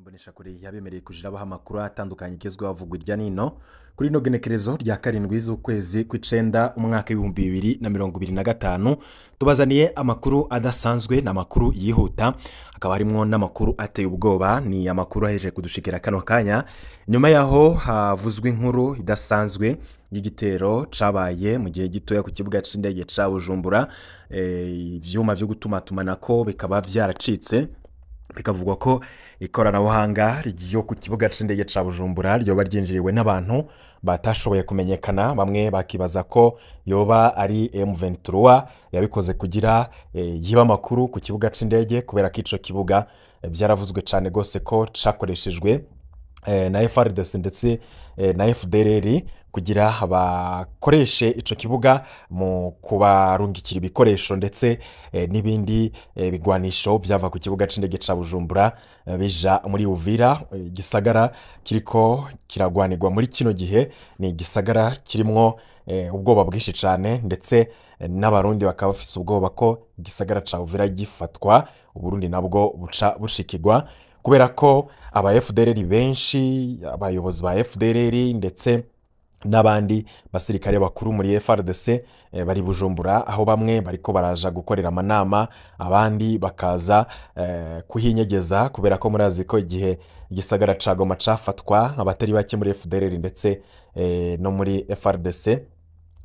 Imboneshakure yabemereye kuja abaha amakuru atandukanye igezweho avugwa irya nino kuri ino genekerezo rya 7 z'ukwezi kw'icenda umwaka 2025. Tubazaniye amakuru adasanzwe n'amakuru yihuta, akaba harimwo n'amakuru ateye ubwoba. Ni amakuru aheje kudushikira kano kanya nyuma yaho havuzwe inkuru idasanzwe y'igitero cabaye mu gihe gitoya ku kibuga c'indege ca Bujumbura. Ivyuma vyo gutumatumanako bikaba vyaracitse, bikavugwa ko ikoranabuhanga ryo ku kibuga c'indege ca Bujumbura ryoba ryinjiriwe n'abantu batashoboye kumenyekana. Bamwe bakibaza ko yoba ari M23 yabikoze kugira yiba amakuru ku kibuga c'indege, kubera ko ico kibuga vyaravuzwe cane gose ko cakoreshejwe na FARDC ndetse na FDLR kugira bakoreshe ico kibuga mu kubarungikira ibikoresho ndetse n'ibindi bigwanisho vyava ku kibuga c'indege ca Bujumbura bija muri Uvira. Igisagara kiriko kiragwanirwa muri kino gihe ni igisagara kirimwo ubwoba bwinshi cane, ndetse n'Abarundi bakaba bafise ubwoba ko igisagara ca Uvira gifatwa Uburundi nabwo buca bushikirwa, kubera ko aba FDLR benshi, abayobozi ba FDLR ndetse n'abandi basirikare bakuru muri FARDC bari Bujumbura, aho bamwe bariko baraja gukorera amanama, abandi bakaza kuhinyegeza, kubera ko murazi ko igihe igisagara ca Goma cafatwa abatari bake muri FDLR ndetse no muri FARDC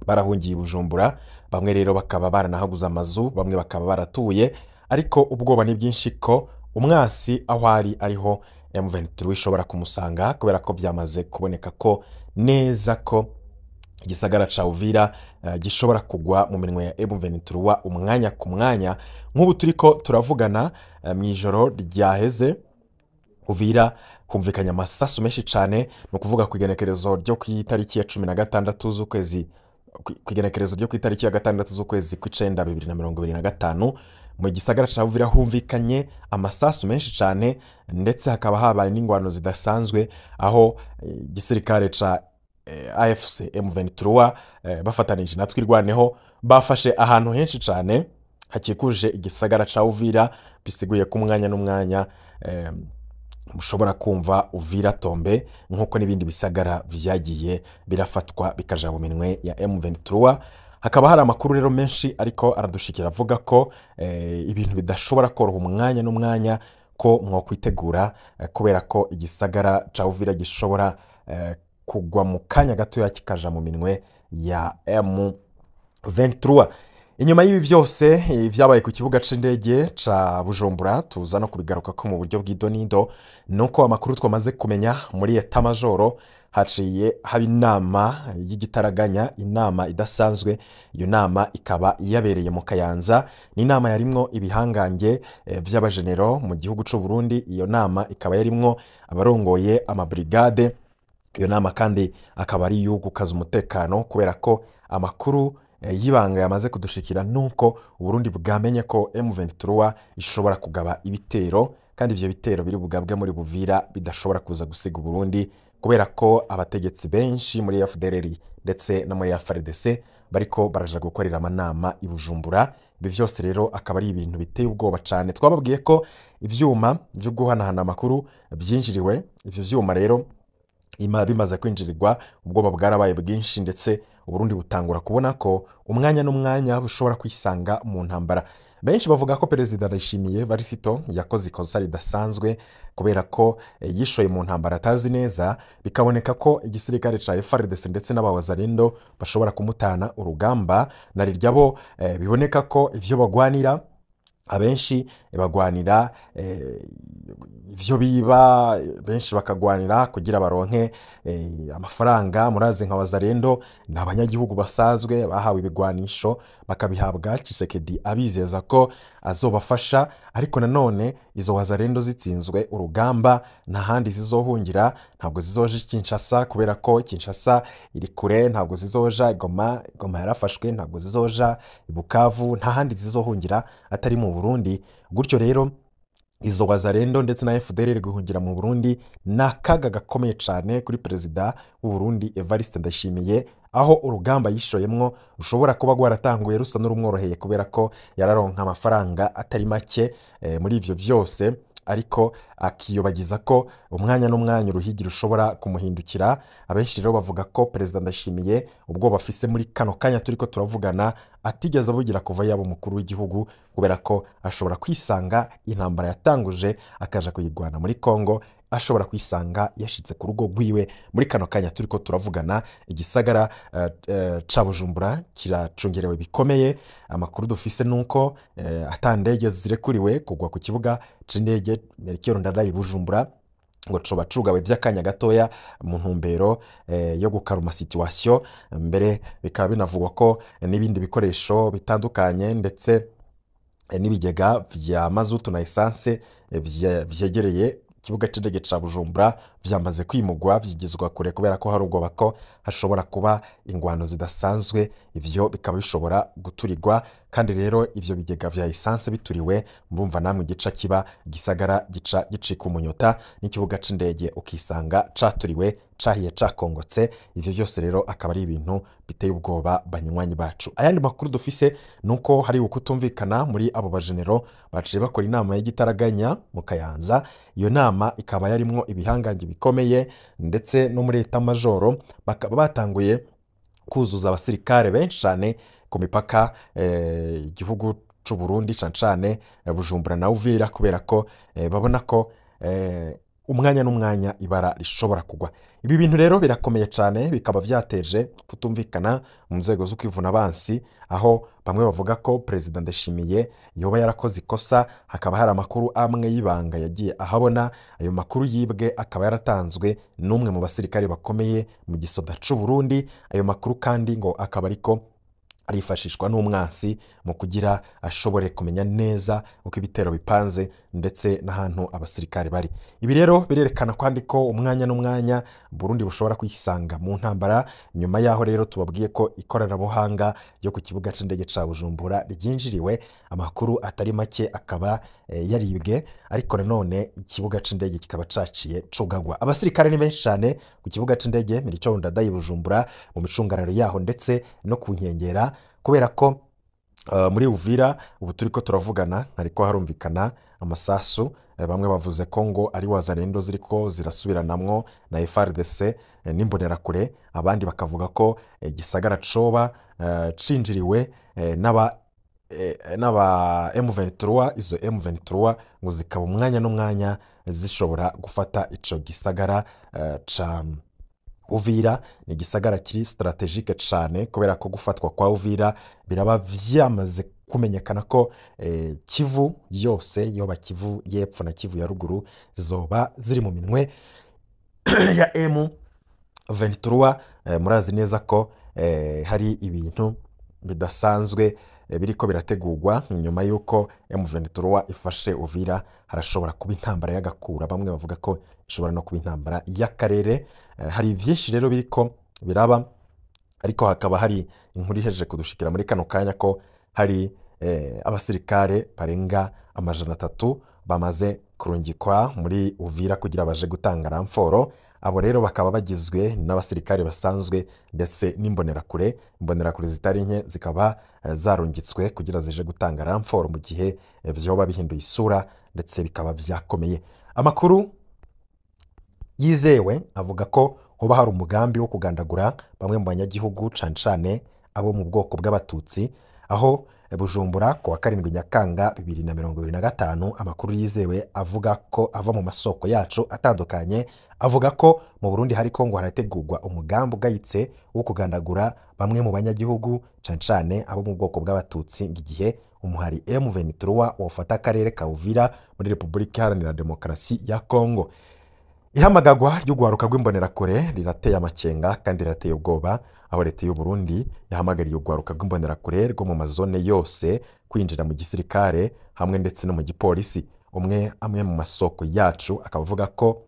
barahungiye Bujumbura. Bamwe rero bakaba baranahaguze amazu, bamwe bakaba baratuye, ariko ubwoba ni bwinshi ko umwasi aho ari ariho M23 ishobora kumusanga, kubera ko byamaze kuboneka ko neza ko igisagara ca Uvira gishobora kugwa mu minwe ya M23 umwanya ku mwanya. Nk'ubu turiko turavugana, mw'ijoro ryaheze Uvira humvikanye amasasu menshi cane, ni ukuvuga ku igenekerezo ryo kw'itariki ya 16 z'ukwezi, ku igenekerezo ryo kw'itariki ya 6 z'ukwezi kw'icenda 2025, mu gisagara ca Uvira humvikanye amasasu menshi cane, ndetse hakaba habaye n'ingwano zidasanzwe, aho igisirikare ca AFC M23 bafatanije na Twirwaneho bafashe ahantu henshi cane hakikuje igisagara ca Uvira, bisiguye ko umwanya n'umwanya mushobora kumva Uvira tombe, nk'uko n'ibindi bisagara vyagiye birafatwa bikaja mu minwe ya M23. Hakaba hari amakuru rero menshi ariko aradushikira avuga ko ibintu bidashobora koroha umwanya n'umwanya, ko mwokwitegura kubera ko igisagara ca Uvira gishobora kugwa mu kanya gatoya kikaja mu minwe ya M23. Inyuma y'ibi byose vyabaye ku kibuga c'indege ca Bujumbura, tuza no kubigaruka ko mu buryo bw'idonido, nuko amakuru twamaze kumenya muri état major haciye haba inama y'igitaraganya, inama idasanzwe. Iyo nama ikaba yabereye mu Kayanza, ni inama yarimwo ibihangange vy'abajenero mu gihugu c'u Burundi. Iyo nama ikaba yarimwo abarongoye amabrigade. Iyo nama kandi akaba ari iyo gukaza umutekano, kubera ko amakuru y'ibanga yamaze kudushikira nuko Uburundi bwamenye ko M23 ishobora kugaba ibitero, kandi ivyo bitero biri bugabwe muri Buvira bidashobora kuza gusiga Uburundi, kubera ko abategetsi benshi muri FDLR ndetse no muri FARDC bariko baraja gukorera amanama i Bujumbura. Ibi vyose rero akaba ari ibintu biteye ubwoba cane. Twababwiye ko ivyuma vyo guhanahana amakuru vyinjiriwe. Ivyo vyuma rero bimaze kwinjirirwa, ubwoba bwarabaye bwinshi, ndetse Uburundi butangura kubona ko umwanya n'umwanya bushobora kwisanga mu ntambara. Benshi bavuga ko Perezida Ndayishimiye Varisito yakoze ikosa ridasanzwe, kubera ko yishoye mu ntambara atazi neza, bikaboneka ko igisirikare ca FARDC ndetse n'abawazalendo bashobora kumutana urugamba. Na rirya bo biboneka ko ivyo bagwanira, abenshi bagwanira ivyo biba, benshi bakagwanira kugira baronke amafaranga. Murazi nka wazalendo ni abanyagihugu basanzwe bahawe ibigwanisho, bakabihabwa Tshisekedi abizeza ko azobafasha, ariko nanone izo wazalendo zitsinzwe urugamba nta handi zizohungira. Ntabwo zizoja Kinshasa, kubera ko Kinshasa iri kure, ntabwo zizoja Goma, Goma yarafashwe, ntabwo zizoja Bukavu, nta handi zizohungira atari mu Burundi. Gutyo rero izo wazalendo ndetse na FDLR guhungira mu Burundi ni akaga gakomeye cyane kuri Perezida w'u Burundi Evariste Ndayishimiye, aho urugamba yishoyemwo rushobora kuba rwaratanguye rusa n'urumworoheye, kubera ko yararonka amafaranga atari make muri ivyo vyose. ariko akiyobagiza ko umwanya n'umwanya uruhigi rushobora kumuhindukira. Abenshi rero bavuga ko Perezida Ndayishimiye ubwoba afise muri kano kanya turiko turavugana atigeze abugira kuva yaba umukuru w'igihugu, kubera ko ashobora kwisanga intambara yatanguje akaja kuyigwana muri Kongo, ashobora kwisanga yashitse ku rugo rwiwe. Muri kano kanya turiko turavugana igisagara ca Bujumbura kiracungerewe bikomeye. Amakuru dufise nuko ata ndege zirekuriwe kugwa ku kibuga c'indege Melchior Ndadaye Bujumbura, ngo coba cugawe vy'akanya gatoya mu ntumbero yo gukaruma situation. Mbere bikaba binavugwa ko n'ibindi bikoresho bitandukanye ndetse n'ibigega vya mazutu na essence vyegereye ikibuga c'indege ca Bujumbura vyamaze kwimugwa vyigizwa kure, kubera ko hari ubwoba ko hashobora kuba ingwano zidasanzwe, ivyo bikaba bishobora guturigwa. Kandi rero ivyo bigega vya essence bituriwe, murumva namwe igica kiba gisagara gica gicika umunyota, n'ikibuga c'indege ukisanga caturiwe cahiye cakongotse. Ivyo vyose rero akaba ari ibintu biteye ubwoba banywanyi bacu. Ayandi makuru dufise nuko hari ukutumvikana muri abo bajenero baciye bakora inama y'igitaraganya mu Kayanza. Iyo nama ikaba yarimwo ibihangange bikomeye ndetse no muri eta majoro, bakaba batanguye kuzuza abasirikare benshi cyane ku mipaka igihugu c'u Burundi, cane cane Bujumbura na Uvira, kubera ko babona ko umwanya n'umwanya ibara rishobora kugwa. Ibi bintu rero birakomeye cyane, bikaba vyateje kutumvikana mu nzego zo kwivuna abansi, aho bamwe bavuga ko Perezida Ndayishimiye yoba yarakoze ikosa, hakaba hari amakuru amwe y'ibanga yagiye ahabona. Ayo makuru yibwe akaba yaratanzwe n'umwe mu basirikare bakomeye mu gisoda c'u Burundi. Ayo makuru kandi ngo akaba ariko arifashishwa n'umwansi mu kugira ashobore kumenya neza uko ibitero bipanze ndetse n'ahantu abasirikare bari. Ibi rero birerekana kandi ko umwanya n'umwanya Burundi bushobora kwisanga mu ntambara. Nyuma yaho rero tubabwiye ko ikoranabuhanga ryo ku kibuga c'indege ca Bujumbura ryinjiriwe, amakuru atari make akaba yaribwe, ariko nanone ikibuga c'indege kikaba caciye cugagwa. Abasirikare ni benshi cyane ku kibuga c'indege Melchior Ndadaye Bujumbura, mu micungararo yaho ndetse no ku nkengera, kubera ko muri Uvira ubu turiko turavugana hariko harumvikana amasasu. Bamwe bavuze ko ngo ari wazarendo ziriko zirasubiranamwo na FARDC n'imbonerakure, abandi bakavuga ko igisagara coba cinjiriwe n'aba M23. Izo M23 ngo zikaba umwanya n'umwanya zishobora gufata ico gisagara ca Uvira. Ni igisagara kiri strategique cane, kubera ko gufatwa kwa Uvira biraba vyamaze kumenyekana ko Kivu yose, yoba Kivu y'epfo na Kivu ya ruguru, zoba ziri mu minwe ya M23. Murazi neza ko hari ibintu bidasanzwe biriko birategurwa nyuma yuko M23 ifashe Uvira. Harashobora kuba intambara y'agakura, bamwe bavuga ko ishobora no kuba intambara y'akarere. Hari vyinshi rero biriko biraba, ariko hakaba hari inkuru ihejeje kudushikira muri kano kanya ko hari abasirikare barenga 300 bamaze kurungikwa muri Uvira kugira baje gutanga ramforo. Abo rero bakaba bagizwe n'abasirikare basanzwe ndetse n'imbonerakure. Imbonerakure zitari nke zikaba zarungitswe kugira zije gutanga ramforo mu gihe vyoba bihinduye isura ndetse bikaba vyakomeye. Amakuru yizewe avuga ko hoba hari umugambi wo kugandagura bamwe mu banyagihugu, cane cane abo mu bwoko bw'abatutsi, aho Bujumbura ku wa 7 Nyakanga 2025. Amakuru yizewe avuga ko ava mu masoko yacu atandukanye avuga ko mu Burundi hariko ngo harategurwa umugambi ugayitse wo kugandagura bamwe mu banyagihugu, cane cane abo mu bwoko bw'abatutsi, igihe umuhari M23 wofata akarere ka Uvira muri Repubulika Iharanira Demokarasi ya Kongo. Ihamagagwa ry'ugwaruka rw'imbonerakure rirateye amakenga kandi rirateye ubwoba, aho leta y'u Burundi yahamagariye ugwaruka rw'imbonerakure rwo mu mazone yose kwinjira mu gisirikare hamwe ndetse no mu gipolisi. Amwe mu masoko yacu akaba avuga ko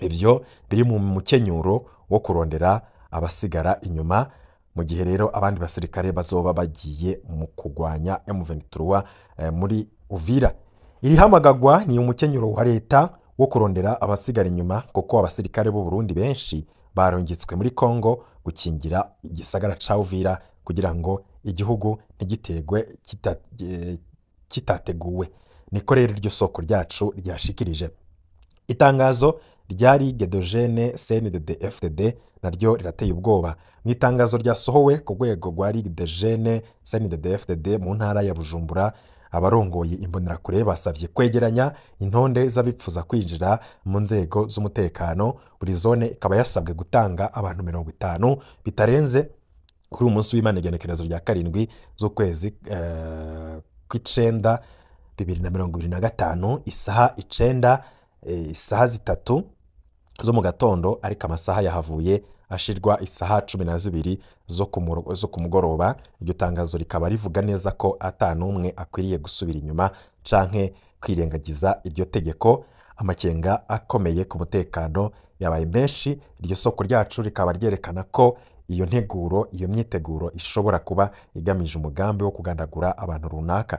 ivyo biri mu mukenyuro wo kurondera abasigara inyuma, mu gihe rero abandi basirikare bazoba bagiye mu kugwanya M23 muri Uvira. Iri hamagagwa ni umukenyuro wa leta wo kurondera abasigara inyuma, kuko abasirikare b'u Burundi benshi barungitswe muri Kongo gukingira igisagara ca Uvira kugira ngo igihugu ntigitegwe kitateguwe. Niko rero iryo soko ryacu ryashikirije. Itangazo ryari Gedogene CNDD FDD naryo rirateye ubwoba. Mu itangazo ryasohowe ku rwego rwa Ligue des Jeunes CNDD FDD mu ntara ya Bujumbura, abarongoye imbonerakure basavye kwegeranya intonde z'abipfuza kwinjira mu nzego z'umutekano. Buri zone ikaba yasabwe gutanga abantu 50 bitarenze kuri uyu munsi w'Imana, igenekerezo rya 7 z'ukwezi kw'icenda 2025, isaha 9, isaha 3 zo mu gatondo, ariko amasaha yahavuye ashirwa isaha 12 zo ku mugoroba. Iryo tangazo rikaba rivuga neza ko ata n'umwe akwiriye gusubira inyuma canke kwirengagiza iryo tegeko. Amakenga akomeye ku mutekano yabaye menshi. Iryo soko ryacu rikaba ryerekana ko iyo nteguro, iyo myiteguro ishobora kuba igamije umugambi wo kugandagura abantu runaka.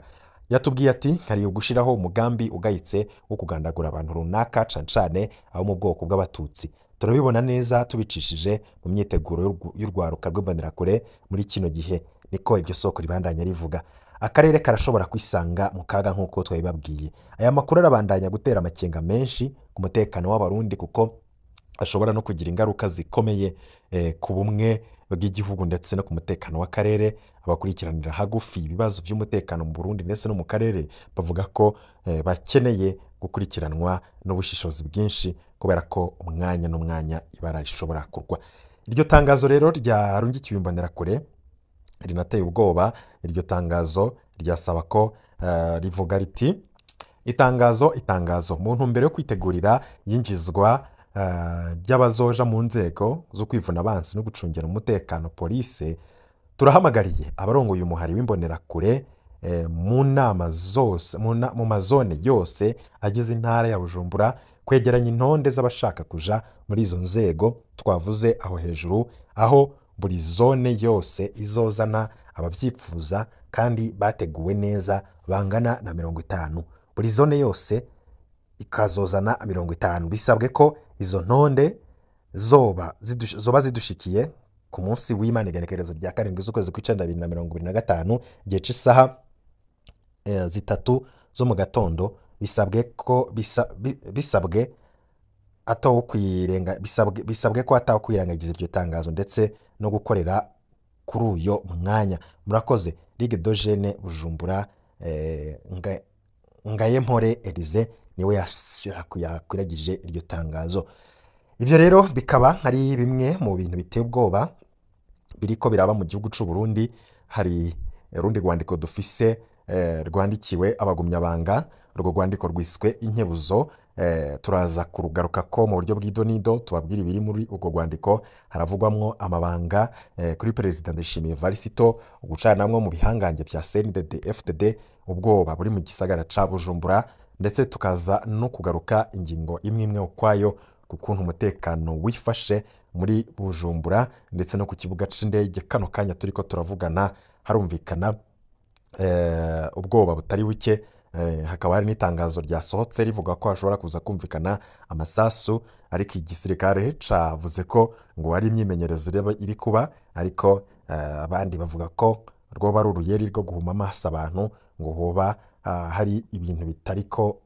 Yatubwiye ati hari ugushiraho umugambi ugayitse wo kugandagura abantu runaka, cane cane abo mu bwoko bw'abatutsi. Turabibona neza tubicishije mu myiteguro y'urwaruka rw'imbonerakure muri kino gihe, niko iryo soko ribandanya rivuga. Akarere karashobora kwisanga mu kaga nk'uko twabibabwiye. Aya makuru arabandanya gutera amakenga menshi ku mutekano w'abarundi, kuko ashobora no kugira ingaruka zikomeye ku bumwe bw'igihugu ndetse no ku mutekano w'akarere. Abakurikiranira hagufi ibibazo by'umutekano mu Burundi ndetse no mu karere bavuga ko bakeneye gukurikiranwa n'ubushishozi bwinshi, kubera ko umwanya n'umwanya ibara rishobora kugwa. Iryo tangazo rero ryarungikiwe imbonerakure rinateye ubwoba. Iryo tangazo ryasaba ko rivuga riti: itangazo mu ntumbero yo kwitegurira yinjizwa ry'abazoja mu nzego zo kwivuna abansi no gucungira umutekano polise, turahamagariye abarongoye umuhari w'imbonerakure mu nama zose, mu mazone yose agize intara ya Bujumbura kwegeranya intonde z'abashaka kuja muri izo nzego twavuze aho hejuru, aho buri zone yose izozana abavyifuza kandi bateguwe neza bangana na 50. Buri zone yose ikazozana 50. Bisabwe ko izo ntonde zoba zidushikiye ku munsi w'Imana, igenekerezo rya 7 z'ukwezi kw'icenda 2025, igihe c'isaha 3 zo mu gatondo. Bisabwe ko bisabwe atawukwirenga, bisabwe ko atawukwirengagiza iryo tangazo ndetse no gukorera kuri uyo mwanya. Murakoze. Ligue des Jeunes Bujumbura, Ngayempore Elize niwe yakwiragije iryo tangazo. Ivyo rero bikaba ari bimwe mu bintu biteye ubwoba biriko biraba mu gihugu c'u Burundi. Hari urundi rwandiko dufise rwandikiwe abagumyabanga. Urwo rwandiko rwiswe inkebuzo. Turaza kurugaruka ko mu buryo bw'idonido tubabwira ibiri muri urwo rwandiko. Haravugwamwo amabanga kuri Perezida Ndayishimiye Varisito, ugucanamwo mu bihangange vya CNDD FDD, ubwoba buri mu gisagara ca Bujumbura, ndetse tukaza no kugaruka ingingo imwe imwe ukwayo ku kuntu umutekano wifashe muri Bujumbura ndetse no ku kibuga c'indege. Kano kanya turiko turavugana harumvikana ubwoba butari buke. Hakaba hari n'itangazo ryasohotse rivuga ko hashobora kuza kumvikana amasasu, ariko igisirikare cavuze ko ngo ari imyimenyerezo iri kuba, ariko abandi bavuga ko rwoba ari uruyeri rwo guhuma amaso abantu, ngo hoba hari ibintu bitariko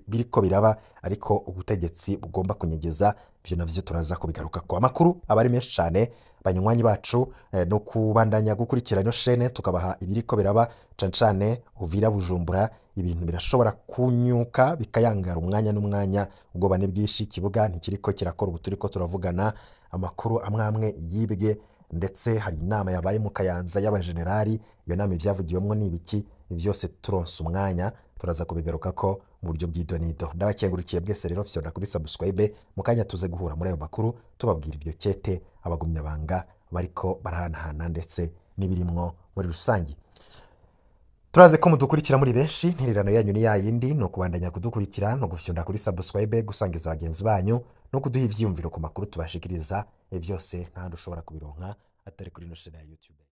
biriko biraba, ariko ubutegetsi bugomba kunyegeza. Ivyo navyo turaza kubigaruka ko. Amakuru aba ari menshi cane, banywanyi bacu, no kubandanya gukurikira ino shene tukabaha ibiriko biraba cane cane Uvira, Bujumbura. Ibintu birashobora kunyuka bikayangara umwanya n'umwanya, ubwoba ni bwinshi, ikibuga ntikiriko kirakora ubu turiko turavugana, amakuru amwe amwe yibwe, ndetse hari inama yabaye mu Kayanza y'abajenerali. Iyo nama ivyavugiwemwo ni ibiki? Vyose turonse umwanya turaza kubigaruka ko mu buryo bw'idonido. Ndabakengurukiye bwese rero, fyonda kuri subscribe mu kanya tuze guhura muri ayo makuru tubabwira ibyo kete abagumyabanga bariko barahanahana ndetse n'ibirimwo muri rusangi. Turaze ko mudukurikira muri benshi, intererano yanyu ni yayindi, no kubandanya kudukurikira no gufyonda kuri subscribe, gusangiza bagenzi banyu no kuduha ivyiyumviro ku makuru tubashikiriza. Byose nta ushobora kubironka atari kuri ino chaîne ya YouTube.